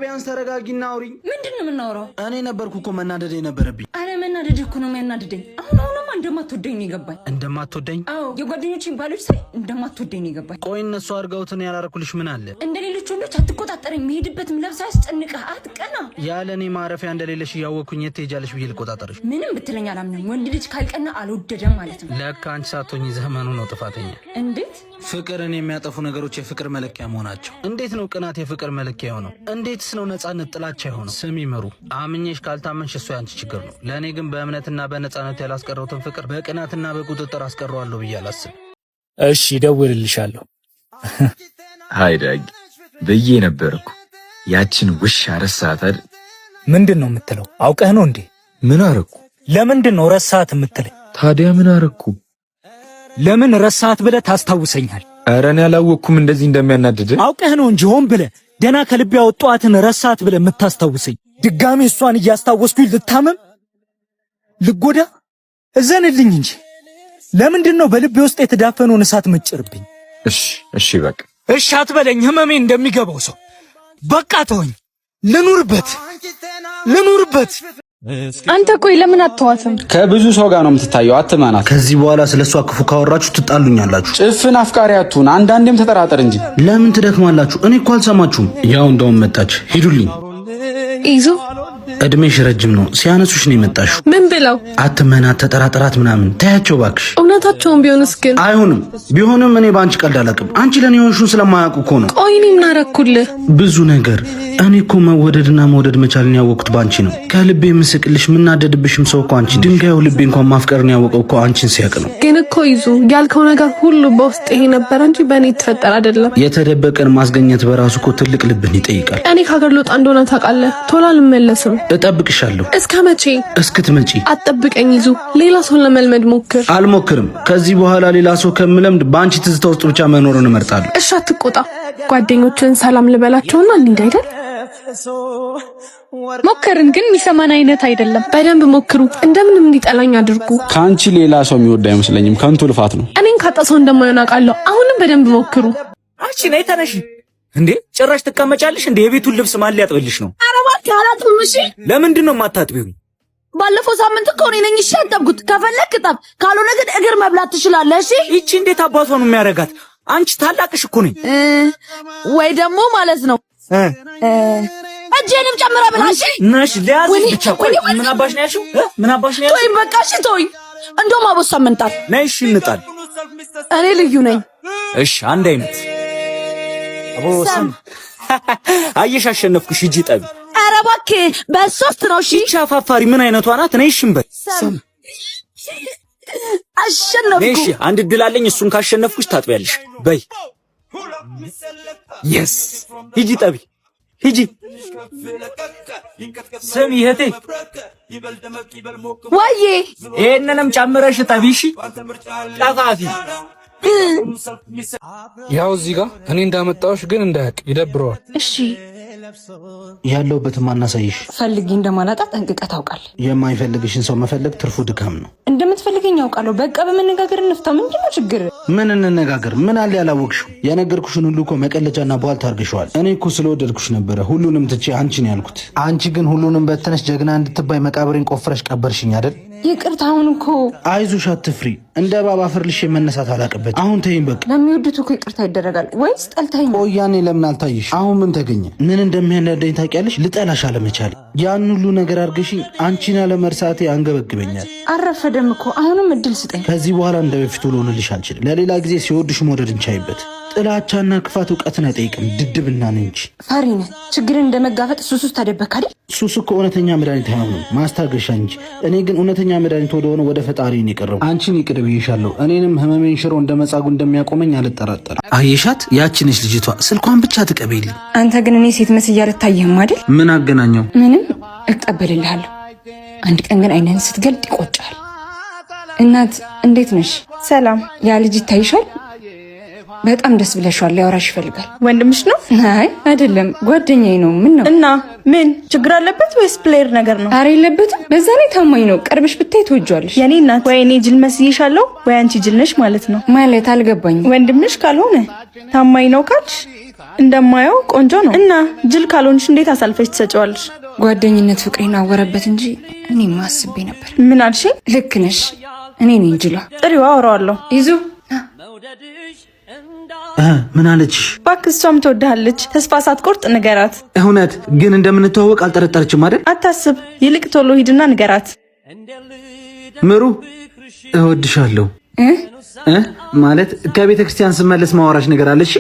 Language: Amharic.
ቢያንስ ተረጋጊና አውሪኝ። ምንድን ነው የምናወራው? እኔ ነበርኩ እኮ መናደድ የነበረብኝ። አረ መናደድ እኮ ነው የሚያናድደኝ። አሁን አሁንማ እንደማትወደኝ ነው የገባኝ። እንደማትወደኝ? አዎ፣ የጓደኞቼን ባሎች ሳይ እንደማትወደኝ ነው የገባኝ። ቆይ እነሱ አድርገውትን ያላረኩልሽ ምን አለ? እንደ ሌሎች ወንዶች አትቆጣጠረኝ። መሄድበት ምለብስ አያስጨንቅህ፣ አትቀና። ያለ እኔ ማረፊያ እንደሌለሽ እያወቅኩኝ የት ትሄጃለሽ ብዬ ልቆጣጠርሽ? ምንም ብትለኝ አላምንም። ወንድ ልጅ ካልቀና አልወደደም ማለት ነው። ለካ አንቺ ሳትሆኚ ዘመኑ ነው ጥፋተኛ። እንዴት? ፍቅርን የሚያጠፉ ነገሮች የፍቅር መለኪያ መሆናቸው። እንዴት ነው ቅናት የፍቅር መለኪያ የሆነው? እንዴትስ ነው ነጻነት ጥላቻ የሆነው? ስሚ ምሩ፣ አምኜሽ ካልታመንሽ እሱ ያንቺ ችግር ነው። ለእኔ ግን በእምነትና በነጻነት ያላስቀረውትን ፍቅር በቅናትና በቁጥጥር አስቀረዋለሁ ብዬ አላስብም። እሺ፣ እደውልልሻለሁ። Hi ዳጊ፣ ብዬ ነበርኩ። ያችን ውሻ ረሳት አይደል? ምንድን ነው የምትለው? አውቀህ ነው እንዴ? ምን አረኩ? ለምንድን ነው ረሳት የምትለኝ? ታዲያ ምን አረኩ? ለምን ረሳት ብለህ ታስታውሰኛል? ኧረ እኔ አላወቅኩም እንደዚህ እንደሚያናድድ። አውቀህ ነው እንጂ ሆን ብለህ ደና ከልቤ ያወጣኋትን ረሳት ብለህ የምታስታውሰኝ። ድጋሚ እሷን እያስታወስኩኝ ልታመም ልጎዳ? እዘንልኝ እንጂ ለምንድን ነው በልቤ ውስጥ የተዳፈነውን እሳት መጭርብኝ? እሺ እሺ በቃ። እሺ አትበለኝ። ህመሜ እንደሚገባው ሰው በቃ ተወኝ። ልኑርበት ልኑርበት። አንተ ቆይ ለምን አትተዋትም? ከብዙ ሰው ጋር ነው የምትታየው፣ አትመናት። ከዚህ በኋላ ስለ እሷ ክፉ ካወራችሁ ትጣሉኛላችሁ። ጭፍን አፍቃሪ አትሁን፣ አንዳንዴም ተጠራጠር እንጂ። ለምን ትደክማላችሁ? እኔ እኮ አልሰማችሁም። ያው እንደውም መጣች። ሂዱልኝ። ይዞ እድሜሽ ረጅም ነው። ሲያነሱሽ ነው የመጣሽው። ምን ብለው? አትመናት፣ ተጠራጠራት ምናምን ታያቸው እባክሽ። እውነታቸውን ቢሆንስ ግን? አይሆንም። ቢሆንም እኔ በአንቺ ቀልድ አላውቅም። አንቺ ለእኔ የሆንሽውን ስለማያውቁ እኮ ነው። ቆይ እኔ ምን አደረኩልህ? ብዙ ነገር። እኔ እኮ መወደድና መውደድ መቻልን ያወቅኩት በአንቺ ነው። ከልቤ የምስቅልሽ የምናደድብሽም ሰው እኮ አንቺ። ድንጋዩ ልቤ እንኳን ማፍቀርን ያወቀው እኮ አንቺን ሲያውቅ ነው። ግን እኮ ይዙ ያልከው ነገር ሁሉ በውስጥ ይሄ ነበረ እንጂ በእኔ የተፈጠረ አይደለም። የተደበቀን ማስገኘት በራሱ እኮ ትልቅ ልብን ይጠይቃል። እኔ ከሀገር ልወጣ እንደሆነ ታውቃለህ። ቶሎ አልመለስም። እጠብቅሻለሁ። እስከ መቼ? እስክትመጪ። አትጠብቀኝ ይዙ። ሌላ ሰውን ለመልመድ ሞክር። አልሞክርም። ከዚህ በኋላ ሌላ ሰው ከምለምድ በአንቺ ትዝታ ውስጥ ብቻ መኖርን እመርጣለሁ። እሺ አትቆጣ። ጓደኞችን ሰላም ልበላቸውና እንሂድ አይደል? ሞከርን ግን የሚሰማን አይነት አይደለም። በደንብ ሞክሩ። እንደምንም እንዲጠላኝ አድርጉ። ከአንቺ ሌላ ሰው የሚወድ አይመስለኝም። ከንቱ ልፋት ነው። እኔን ካጣ ሰው እንደማይሆን አውቃለሁ። አሁንም በደንብ ሞክሩ። አንቺ ነይ ተነሺ። እንዴ ጭራሽ ትቀመጫለሽ እንዴ? የቤቱን ልብስ ማን ሊያጥብልሽ ነው? ኧረ እባክህ አላጥብም። እሺ ለምንድን ነው የማታጥቢው? ባለፈው ሳምንት እኮ እኔ ነኝ እሺ ያጠብኩት። ከፈለክ እጠብ፣ ካልሆነ ግን እግር መብላት ትችላለህ። እሺ ይቺ እንዴት አባቷ ነው የሚያደርጋት? አንቺ ታላቅሽ እኮ ነኝ። ወይ ደግሞ ማለት ነው እጄንም ጨምረ ብላ። እሺ ነሽ ሊያዝሽ ብቻ። ቆይ ምን አባሽ ነው ያልሽው? ምን አባሽ ነው ያልሽው? ተወኝ በቃ እሺ ተወኝ። እንደውም አቦሳ እንጣል። ነይ እሺ እንጣል። እኔ ልዩ ነኝ። እሺ አንድ አይነት አቦሳም። አየሽ አሸነፍኩሽ። ሂጂ ጠቢ። ኧረ እባክህ በሶስት ነው። እሺ ይቺ አፋፋሪ ምን አይነቷ ናት? ነይ እሺ እንበል። አሸነፍኩ። እሺ አንድ እድል አለኝ። እሱን ካሸነፍኩሽ ታጥቢያለሽ። በይ yes፣ ሂጂ ጠቢ ሂጂ። ስሚ እህቴ፣ ወይዬ ይሄንንም ጨምረሽ ጠቢ። እሺ ጠፋፊ። ያው እዚህ ጋር እኔ እንዳመጣሁሽ ግን እንዳያውቅ ይደብረዋል። እሺ። ያለሁበትም አናሳይሽ። ፈልጌ እንደማላጣ ጠንቅቀህ ታውቃለህ። የማይፈልግሽን ሰው መፈለግ ትርፉ ድካም ነው። እንደምትፈልገኝ ያውቃለሁ። በቃ በመነጋገር እንፍታ። ምንድን ነው ችግር? ምን እንነጋገር? ምን አለ ያላወቅሽው? የነገርኩሽን ሁሉ እኮ መቀለጃና ቧልት አድርገሽዋል። እኔ እኮ ስለወደድኩሽ ነበረ ሁሉንም ትቼ አንቺን ያልኩት። አንቺ ግን ሁሉንም በትነሽ ጀግና እንድትባይ መቃብሬን ቆፍረሽ ቀበርሽኝ አይደል? ይቅርታ። አሁን እኮ አይዞሽ፣ አትፍሪ። እንደ እባብ አፈር ልሼ መነሳት አላቅበት። አሁን ተይኝ በቃ። ለሚወዱት እኮ ይቅርታ ይደረጋል። ወይስ ጠልተኸኝ? ቆይ ያኔ ለምን አልታየሽ? አሁን ምን ተገኘ? ምን እንደሚያናደኝ ታውቂያለሽ? ልጠላሽ አለመቻሌ። ያን ሁሉ ነገር አድርገሽኝ አንቺን አለመርሳቴ አንገበግበኛል። አረፈደም እኮ አሁንም እድል ስጠኝ። ከዚህ በኋላ እንደ በፊቱ ልሆንልሽ አልችልም። ለሌላ ጊዜ ሲወድሽ መውደድ እንቻይበት። ጥላቻና ክፋት እውቀትን አይጠይቅም፣ ድድብናን እንጂ። ፈሪ ነህ። ችግርን እንደመጋፈጥ ሱስ ውስጥ ተደበክ አይደል? ሱስ እኮ እውነተኛ መድኃኒት አይሆንም፣ ማስታገሻ እንጂ። እኔ ግን እውነተኛ መድኃኒት ወደሆነ ወደ ፈጣሪ ነው የቀረቡ። አንቺን ይቅር ብዬሻለሁ። እኔንም ህመሜን ሽሮ እንደ መጻጉ እንደሚያቆመኝ አልጠራጠርም። አየሻት? ያችንሽ ልጅቷ ስልኳን ብቻ ትቀበይልኝ። አንተ ግን እኔ ሴት መስዬ አልታየህም አይደል? ምን አገናኘው? ምንም፣ እቀበልልሃለሁ። አንድ ቀን ግን አይንህን ስትገልጥ ይቆጫል። እናት እንዴት ነሽ? ሰላም። ያ ልጅ ይታይሻል? በጣም ደስ ብለሽዋል። ሊያወራሽ ይፈልጋል። ወንድምሽ ነው? አይ አይደለም፣ ጓደኛዬ ነው። ምን ነው? እና ምን ችግር አለበት ወይስ player ነገር ነው? አረ የለበትም። በዛ ላይ ታማኝ ነው። ቀርበሽ ብታይ ትወጂዋለሽ። የኔ እናት፣ ወይ እኔ ጅል መስዬሻለሁ ወይ አንቺ ጅል ነሽ ማለት ነው። ማለት አልገባኝም። ወንድምሽ ካልሆነ ታማኝ ነው ካልሽ እንደማየው ቆንጆ ነው። እና ጅል ካልሆንሽ እንዴት አሳልፈሽ ትሰጪዋለሽ? ጓደኝነት ፍቅሬን አወረበት እንጂ እኔማ አስቤ ነበር። ምን አልሽኝ? ልክ ነሽ። እኔ ነኝ ጅሏ። ጥሪዋ፣ አወራዋለሁ። ይዙ። ምን አለችሽ? እባክህ፣ እሷም ትወድሃለች። ተስፋ ሳትቆርጥ ንገራት። እውነት ግን እንደምንተዋወቅ አልጠረጠረችም አይደል? አታስብ። ይልቅ ቶሎ ሂድና ንገራት። ምሩ፣ እወድሻለሁ። ማለት ከቤተ ክርስቲያን ስመለስ ማወራሽ ነገር አለሽ።